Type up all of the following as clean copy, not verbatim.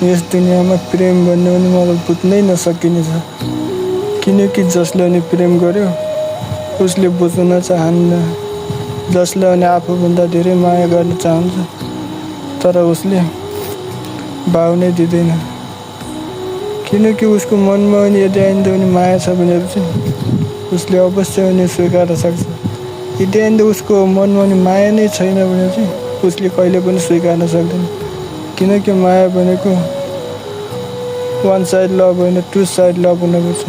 यस दुनियाँमा प्रेम भन्ने पनि मलाई बुझ्नै नसकिने छ। किनकि जसले अनि प्रेम गर्यो उसले बुझ्न चाहन्न, जसले अनि आफूभन्दा धेरै माया गर्न चाहन्छ तर उसले भाव नै दिँदैन। किनकि उसको मनमा अनि यदि आइन्दा पनि माया छ भनेपछि उसले अवश्य अनि स्वीकार्न सक्छ। यदि आइन्दा उसको मनमा अनि माया नै छैन भनेपछि उसले कहिले पनि स्वीकार्न सक्दैन। किनकि माया भनेको वान साइड लभ होइन, टु साइड लभ हुनुपर्छ।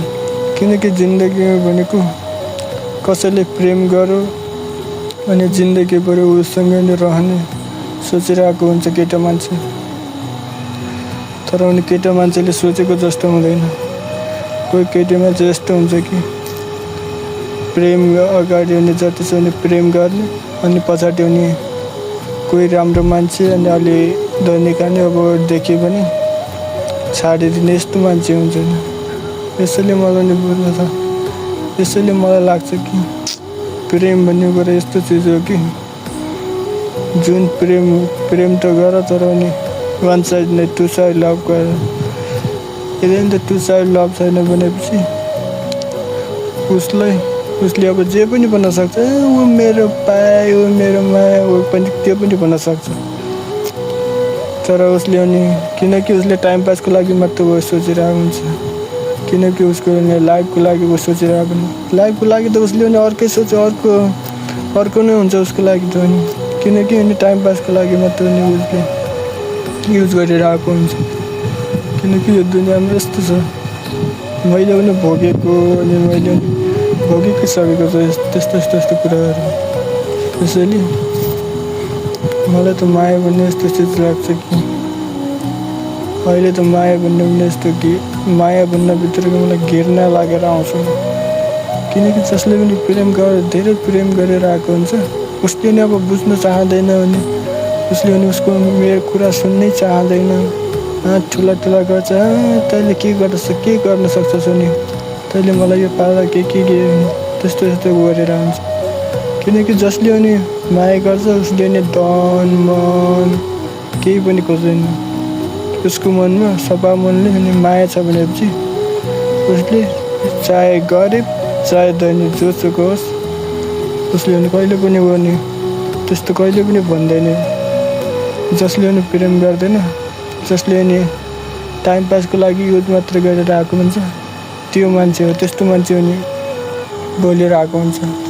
किनकि जिन्दगी भनेको कसैले प्रेम गर्यो अनि जिन्दगीभरि उसँगै नै रहने सोचिरहेको हुन्छ केटा मान्छे। तर उनी केटा मान्छेले सोचेको जस्तो हुँदैन। कोही केटी मान्छे यस्तो हुन्छ कि प्रेम अगाडि अनि जति छ भने प्रेम गर्ने अनि पछाडि उनी कोही राम्रो मान्छे अनि अलि धनिका नै अब देख्यो भने छाडिदिने यस्तो मान्छे हुन्छन्। यसैले मलाई नि बुझ्नु छ। यसैले मलाई लाग्छ कि प्रेम भन्ने कुरा यस्तो चिज हो कि जुन प्रेम त गर तर अनि वान साइड नै टु साइड लभ गर। यदि त टु साइड लभ छैन भनेपछि उसले अब जे पनि भन्न सक्छ, ऊ मेरो पायो, ऊ मेरो माया हो पनि त्यो पनि भन्न सक्छ। तर उसले अनि किनकि उसले टाइम पासको लागि मात्र वो सोचिरहेको हुन्छ। किनकि उसको लाइफको लागि वो सोचिरहेको नि लाइफको लागि त उसले पनि अर्कै सोच, अर्को नै हुन्छ उसको लागि त अनि। किनकि अनि टाइम पासको लागि मात्र नि उसले युज गरिरहेको हुन्छ। किनकि यो दुनियाँमा यस्तो छ, मैले पनि भोगेको अनि मैले भोगिसकेको छ त्यस्तो कुराहरू। त्यसैले मलाई त माया भन्ने यस्तो चिज लाग्छ कि अहिले त माया भन्ने पनि यस्तो कि माया भन्ने भित्रको मलाई घृणा लागेर आउँछ। किनकि जसले पनि धेरै प्रेम गरेर आएको हुन्छ उसले नि अब बुझ्न चाहँदैन भने उसले पनि उसको मेरो कुरा सुन्नै चाहँदैन। ठुला गर्छ, तैँले के गर्न सक्छस् नि, तैँले मलाई यो पार्दा के त्यस्तो गरेर आउँछ। किनकि जसले अनि माया गर्छ उसले नि धन मन केही पनि खोज्दैन। उसको मनमा सफा मनले अनि माया छ भनेपछि उसले चाहे गरिब चाहे धनी जोसुकै होस् उसले अनि कहिले पनि गर्ने त्यस्तो कहिले पनि भन्दैन। जसले अनि प्रेम गर्दैन, जसले अनि टाइम पासको लागि युज मात्र गरेर आएको हुन्छ त्यो मान्छे हो, त्यस्तो मान्छे अनि बोलेर आएको हुन्छ।